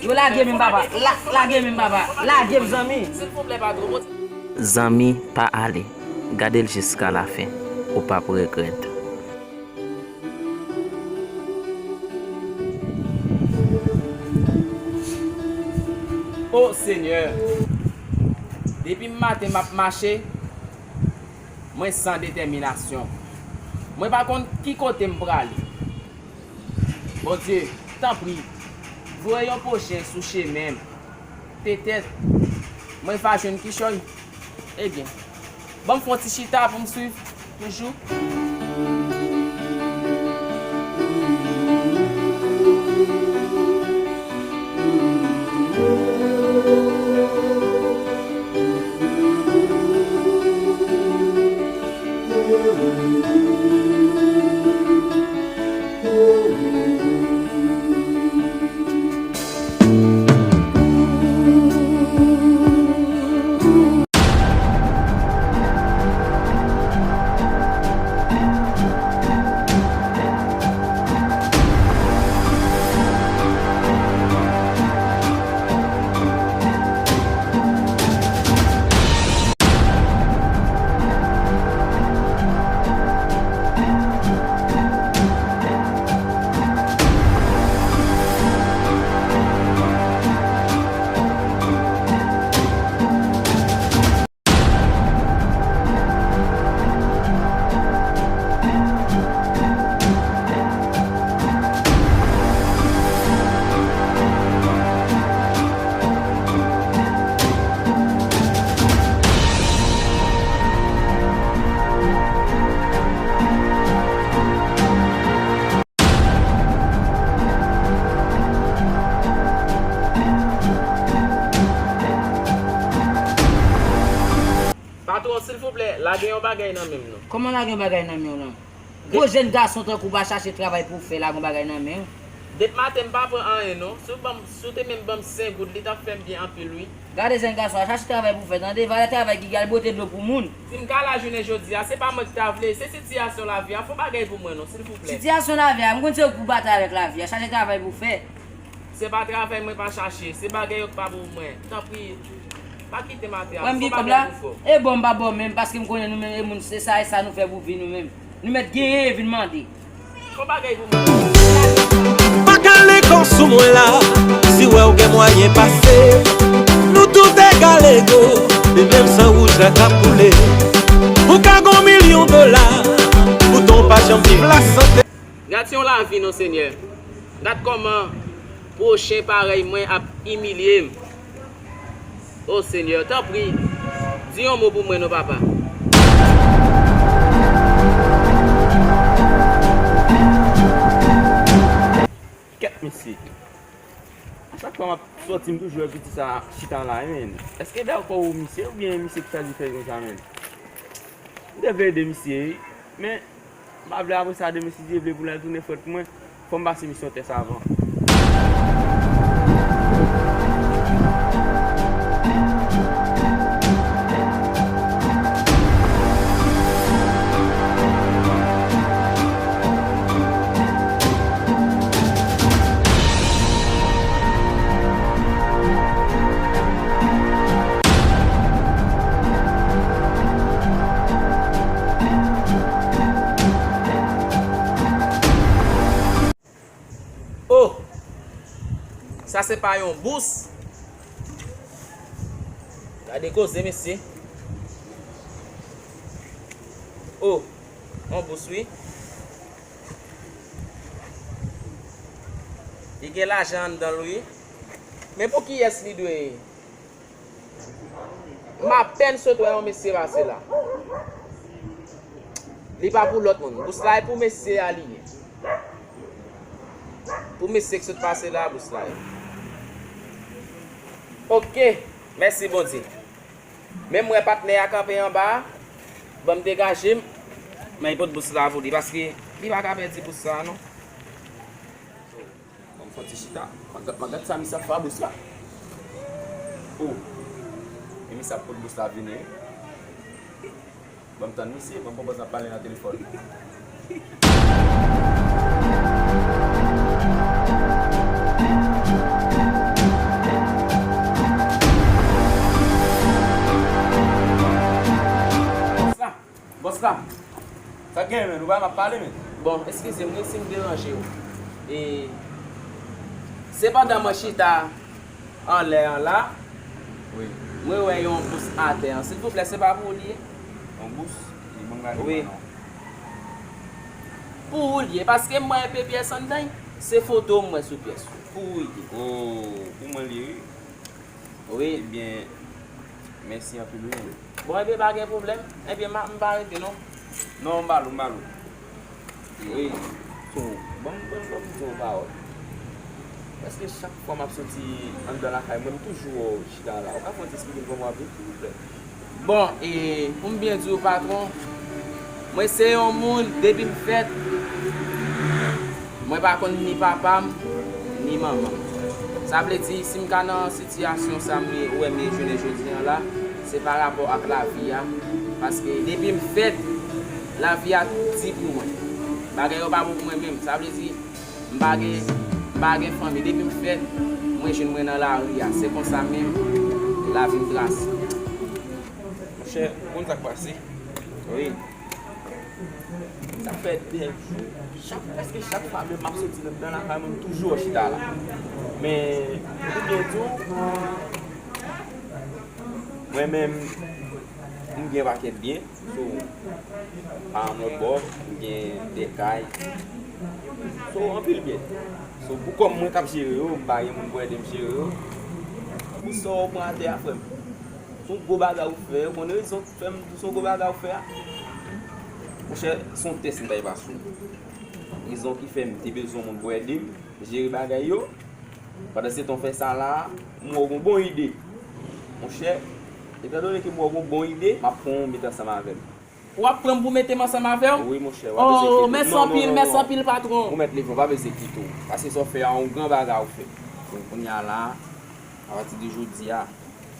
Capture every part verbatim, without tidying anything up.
Yo lage men papa, la, lage men papa, lage m zanmi. Silvouplè patwon. Zanmi, pa ale. Gade l jiska lafen. Ou p ap regrèt. O Senyè, depi maten m ap mache, mwen san detèminasyon. Mwen pa konn ki kote m prale. Bondye, tanpri, voye yon pwochen sou chemen m. Petèt, mwen va jwenn kichòy. Ebyen, ban m fè yon ti chita pou m swiv toujou. Patwon, silvouplè, lage yon bagay nan men m non. Kòman lage yon bagay nan men w lan? Gwo jèn gason tankou w pa chache travay pou w fè, lage yon bagay nan men w. Depi maten m pa pran anyen non. Si w ban m, si w te menm ban m senk goud, li t ap fè m byen anpil wi. Gade jèn gason an, chache travay pou w fè, tande, valè travay ki gade bote dlo pou moun. Si m ka la jounen jodi a, se pa mwen ki ta vle, se sitiyasyon lavi a, fè yon bagay pou mwen non, silvouplè. Sitiyasyon lavi a, m konn se ou k pou batay avèk lavi a, chache travay pou w fè. Se pa travay mwen pa chache, se bagay yo k pa pou mwen. Tanpri, pa kite m atè a. Wè m gen kòb la? E bon, m pa ba w menm, paske m konnen nou menm, e moun, se sa, e sa nou fè pou vi nou menm. Nou mèt genyen e vin mande. Fè bagay pou mwen. Pa kale kò sou mwen la, si w wè w gen mwayen pase. Nou tout egal ego, e menm san wouj la k ap koule. Ou ka gen yon milyon dola, poutan w pa janm viv lasante. Gad se yon lavi non Senyè. Gad kòman pwochen parèy mwen ap imilye m. O Senyè, tanpri, di yon mo pou mwen non papa. Kèt mesye. A chak fwa m ap sòti m toujou wè piti sa chita la wi menn. Èske dakò ou misye oubyen misye ki chwazi fè konsa menn? M te vle ede misye wi, men m pa vle apre sa demen si Dye vle pou l al tounen frèt mwen, fò m pase misyon tès avan. Oh! Sa se pa yon bous. Gade koze, mesye. Oh, yon bous, wi. Li gen lajan anndan l, wi. Men pou kiyès li dwe ye? M apèn sot wè yon mesye pase la. Li pa pou lòt moun. Bous la e pou mesye a li ye. Pou mesye k sot pase la, bous la ye. Oke. Mèsi Bondye. Men m wè patnè a kanpe anba a. Ban m degaje m. Men li pot bous la pou li. Paske li pa ka pèdi bous sa a non. Ban m fè yon ti chita. Magat, magat sa misye ap fè a bous la. Oh. E misye ap pot bous la vini wi. Ban m tann misye, ban m pran pòz n ap pale nan telefòn. Sa k gen, men? Ou pa m ap pale, men. Bon, eskize m wi si m deranje w. E, se pandan mwen chita anlè an la, wi, mwen wè yon bous atè an. Silvouplè, se pa pou ou li ye? Yon bous? Li ban m gade. Wi. Pou ou li ye, paske m wè enpe pyès anndan, se foto m wè sou pyès yo. Pou ou li ye. Oh, pou mwen li ye, wi. Wi. Ebyen, mèsi anpil, wi. Bon, ebyen, pa gen pwoblèm. Ebyen, m a, m pa rete, non. Non, m ba l ou, m ba l ou. Wi. So, ban m, ban m, ban m di w yon pawòl. Paske chak fwa m ap soti anndan lakay mwen, m toujou wè w chita la. Ou ka fè yon ti eksplike m kòman w ap viv, silvouplè? Bon, e, pou m byen di w, patwon, mwen se yon moun, depi m fèt, mwen pa konn ni papa m, ni manman m. Sa vle di, si m ka nan sitiyasyon sa m ye, ou wè m ye jounen jodi a la, se pa rapò ak lavi a. Paske depi m fèt, lavi a di pou mwen. Bagay yo pa bon pou mwen menm. Sa vle di, m pa gen, m pa gen fanmi. Depi m fèt, mwen jwenn mwen nan lari a. Se konsa menm lavi m trase. Monchè, ou konn sa k pase? Wi. Sa fè de jou, chak, prèske chak fwa menm m ap soti nan, nan lakay mwen, m toujou chita la. Men, pou byen di w, mwen menm, m gen pakèt byen. So, pa yon lòt bò, m gen de kay. So, anpil byen. So, pou kòm mwen k ap jere yo, m pa gen moun pou ede m jere yo. Pou sa w pran atè a, frè m. Se yon gwo bagay ou fè, ou konn rezon ki fè m di se yon gwo bagay ou fè a? Monchè, se yon tès m t al pase. Rezon ki fè m te bezwen moun pou ede m jere bagay yo. Pandan se tan w fè sa la, m wè w gen yon bon ide. Monchè, etandone ke m wè w gen yon bon ide, m ap pran w met ansanm avè m. W ap pran m pou mete m ansanm avè w? Wi, monchè, w ap bezwen kite. Oh, mèsi anpil, mèsi anpil, patwon. Ou mèt leve, w pa bezwen kite w. Paske sa w fè a, yon gran bagay ou fè. Bon, kounye a la, apati de jodi a,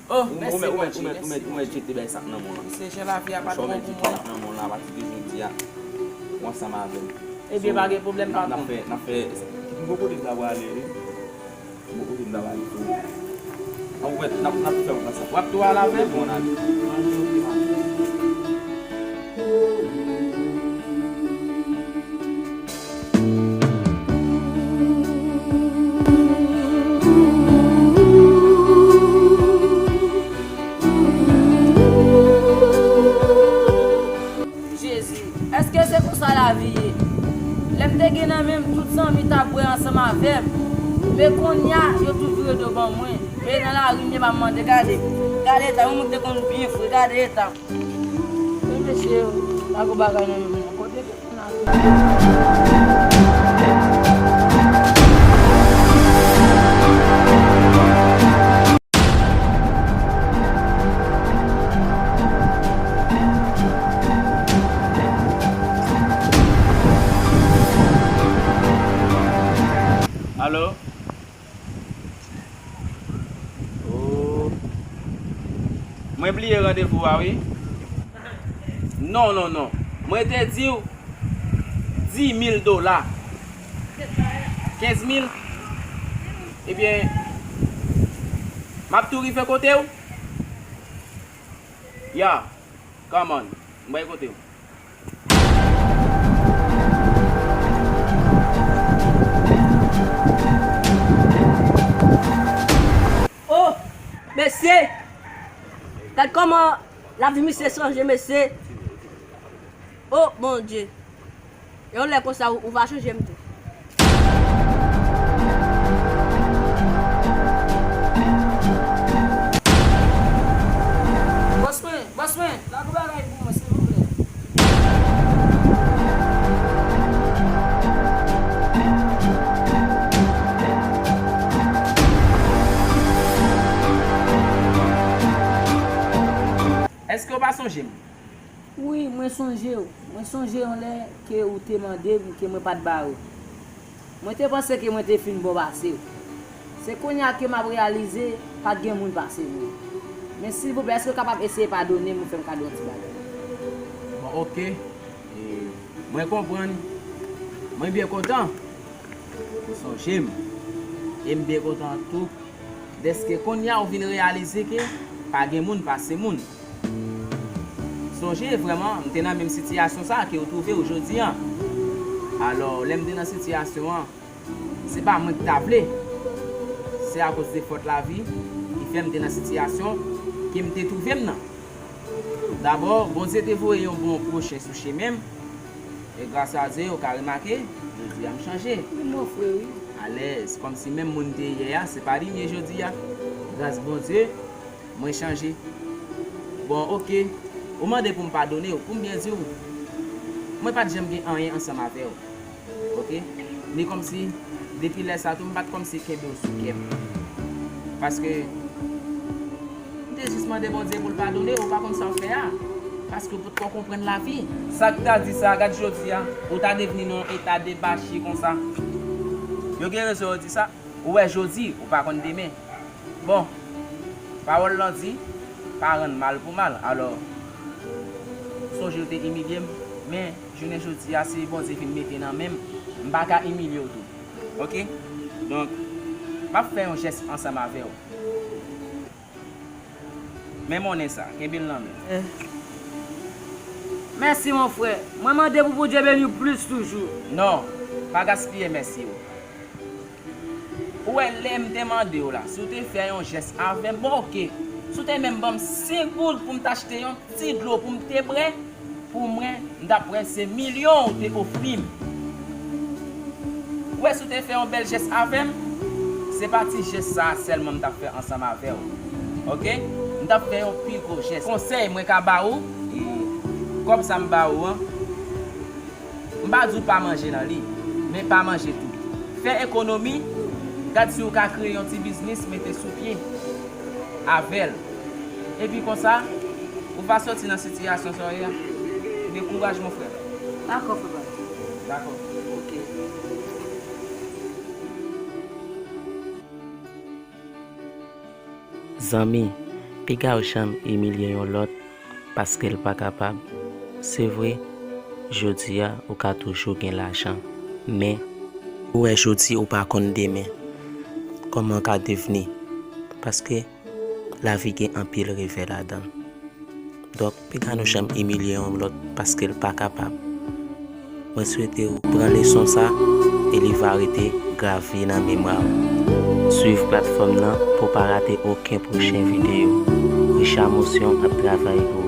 oh, mèsi Bondye, mèsi. Ou mèt jete bay sa k nan men w lan. Se jan lavi a pa t bon pou mwen. Ou mèt jete sa k nan men w lan, apati de jodi a, ou ansanm avè m. Ebyen, pa gen pwoblèm, patwon. N ap fè, n ap fè, m gon kote m ta prale, wi. Bon, ok, m ta ba li tou. An, ou wè, n ap, n ap fè wout la sa. W ap tou al avè l? Bon, n ale. Jezi, èske se konsa lavi ye? Lè m te gen nan men m, tout zanmi t ap bwè ansanm avè m. Men kounye a, yo tout vire do ban mwen. Men nan lari m ye, m ap mande, gade, gade eta, yon moun ki te konn byen fre, gade eta. Men mesye yo, pa gen bagay nan men m non. Kote ke moun nan ye? Alo? Oh. Mwen bliye randevou a, wi. Non, non, non. Mwen te di w dis mil dola. Kenz mil? Ebyen, m ap tou rive kote w. Ya, come on. M bay kote w. Oh, mesye! Gad kòman lavi misye chanje, mesye! Oh, Bondye! Yon lè konsa, ou, ou va chanje m tou. Bòs mwen, bòs mwen, lage yon bagay pou mwen, silvouplè. Èske w pa sonje m? Wi, mwen sonje w. Mwen sonje yon lè ke ou te mande m ke mwen pa t ba ou. Mwen te panse ke mwen te fin bon pase w. Se kounye a ke m ap reyalize pa t gen moun pase mwen. Men silvouplè, èske w kapab eseye padone m, ou fè m kado yon ti bagay? Bon, oke. E, mwen konprann. Mwen byen kontan ou sonje m. E m byen kontan tou dèske kounye a ou vin reyalize ke pa gen moun pase moun. Sonje vrèman, m te nan menm sitiyasyon sa a ke w twouve w jodi a. Alò, lè m te nan sitiyasyon an, se pa mwen ki ta vle. Se akoz de fòt lavi ki fè m te nan sitiyasyon ke m te twouve m nan. Dabò, Bondye te voye yon bon pwochen sou chemen m. E gras a Dye, ou ka remake, jodi a m chanje. Wi, mon frè, wi. Alèz, kòmsi menm moun m te ye yè a, se pa li m ye jodi a. Gras Bondye, mwen chanje. Bon, oke. Ou mande pou m padone w, pou m byen di w, mwen pa t janm gen anyen ansanm avè w. Oke? Ni kòmsi, depi lè sa tou, m pa t kòmsi kenbe w sou kè m. Paske, m te jis mande Bondye pou l padone w, ou pa konn sa w fè a. Paske w potko konprann lavi. Sa k ta di sa, gad jodi a, ou ta devni nan yon eta debachi konsa. Yo gen rezon yo di sa. Ou wè jodi, ou pa konn demen. Bon, pawòl lan di, pa rann mal pou mal. Alò, sonje w te imilye m, men jounen jodi a, si Bondye vin mete nan men m, m pa ka imilye w tou. Oke? Donk, m ap fè yon jès ansanm avè w. Men monnen sa, kenbe l nan men w. Eh. Mèsi, mon frè. Mwen mande pou Bondye beni w plis toujou. Non, pa gaspiye mèsi w. Ou wè, lè m te mande w la, si w te fè yon jès avè m, bon, oke. Si w te menm ban m senk goud pou m t achte yon ti dlo pou m te bwè, pou mwen, m t ap wè se milyon ou te ofri m. Ou wè, si w te fè yon bèl jès avè m, se pa ti jès sa a sèlman m t ap fè ansanm avè w. Oke? M t ap fè yon pi gwo jès. Konsèy mwen ka ba ou, e kòb sa m ba ou an, m pa di w pa manje nan li, men pa manje tou. Fè ekonomi, gad si w ka kreye yon ti biznis, mete sou pye avè l. Epi konsa, ou va soti nan sitiyasyon sa w ye a. Men kouraj, mon frè. Dakò, frè Baz. Dakò. Oke. Zanmi, piga w janm imilye yon lòt paske l pa kapab. Se vre, jodi a, ou ka toujou gen lajan, men ou wè jodi ou pa konn demen. Kòman w ka devni? Paske lavi gen anpil revè ladan l. Donk, piga nou janm imilye yon lòt paske l pa kapab. Mwen swete w pran leson sa e li va rete grave nan memwa w. Swiv platfòm nan pou w pa rate okenn pwochen videyo. Richard Motion ap travay pou